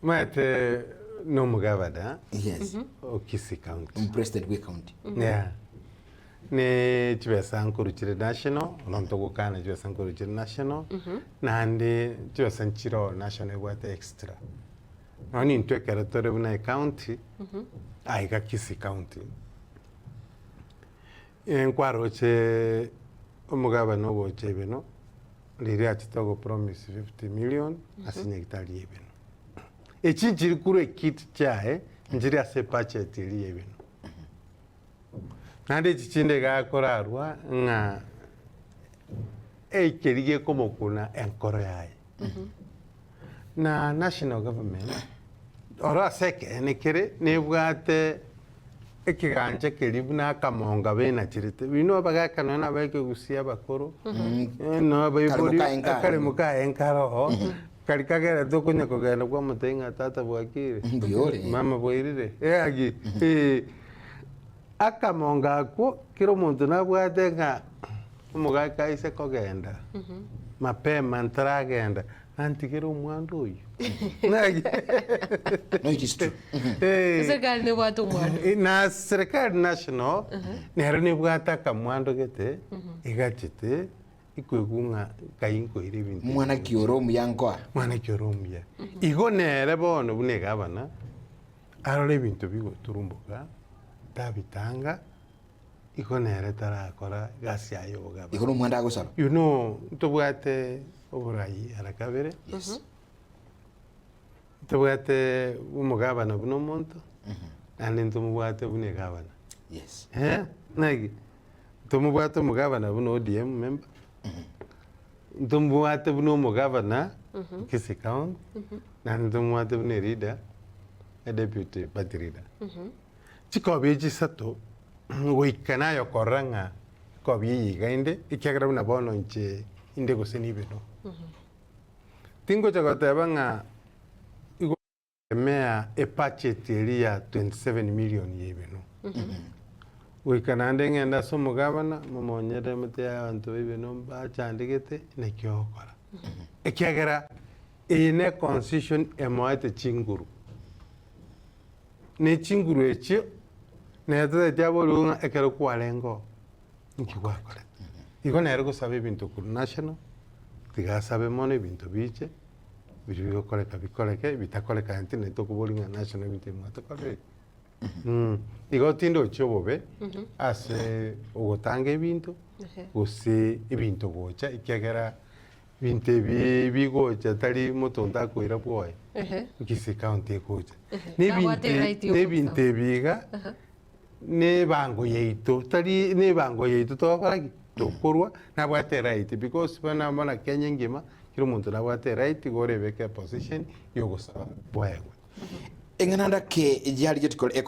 Omanyete nomogavana Yes. o Kisii County. Omopresident bwe county. Yeah. Ne chibesa nkoru chire national, bono ntogokana chibesa nkoru chire national, naende chibesa nchiroo national ebwate extra. Nonya intwe ekero tore buna ecounty, aiga Kisii County, nkwaroche omogavana ogocha Ibeno, riria achete ogopromise 50 million ase nyagetari ya Ibeno. Echi nchiri korwa ekiti chiaye, nchiri ase ebudget eria ya Ibeno. Naende echi chinde iga akorarwa ng'a ekeri gekomokuna enkoro yaye. Na national government oro ase ekeene kere nebwate ekegancha keria buna akamonga benacherete. You know abagaka nonya na abaekegusia abakoro, nonya abaibori, Karemo kaye nkare. akaremo kaye nkare oo, kari kagerete okonya kogenda kwamotebia ng'a tata bwakire, Mbuya ore. mama bwairire, eagi eh. Akamonga akwo kera omonto nabwate ng'a omogaka aise kogenda mapema ntaragenda nantigere omwando oyio. Naki? No it is true. Eh. Eserikari nebwate omwando. Eh, na serikali national nero nebwate akamwando gete egachete ikoigwa ng'a nkai nkoira ebinto ebi Mwana ki ore omuya nkoa. Mwana ki ore omuya. Igo nere bono buna egavana Arore ebinto bigoturumboka, tabitanga, igo nere tarakora egasi yaye y'obogabana. Igo nomwando agosaba. You know, ntobwate oborai ara kabere, Yes. ntobwate omogabana buna omonto, naende ntomobwate buna egabana. Yes. Eh, naki, ntomobwate omogabana buna ODM member, ntomobwate buna omogabana Kisii County, naende ntomobwate buna eleader, e deputy party leader. Chikobi echi isato, goika naye okorora ng'a ekobi eye iga inde, ekiagera buna bono inche inde gose nibe no. Tingocha goteba ng'a igo Emea ebudget eria ya 27 million ya Ibeno. Goika naende ng'ende ase omogabana, momonyere motebi abanto ba Ibeno mbachandegete, naki ogokora. Ekiagera eye ne constitution emoete chinguru. Ne chinguru echio, nere totagete aborigwe ng'a ekero kwarenge oo, nki gwakorete. Igo nere gosaba ebinto korwa national, tiga asabe mono ebinto biche. Biria bigokoreka bikoreke, bitakoreka intwe naintwe tokoboria ng'a national ebinto ebi mwatokorire. Igo tindochi obobe ase ogotanga ebinto, gose ebinto gocha ekiagera ebinto ebi bigocha tari moto onde akoira bwoye, Kisii county egocha. Na Nabwate ebinto right na ebinto ebi iga, na ebango yaito, tari na ebango yaito togokora ki? Tokorwa, nabwate eright because bono bono Kenya engima, kera omonto nabwate eright igo orebeke eposition ya ogosaba bwaegwe. Eng'ana ndake yarigetie ekore.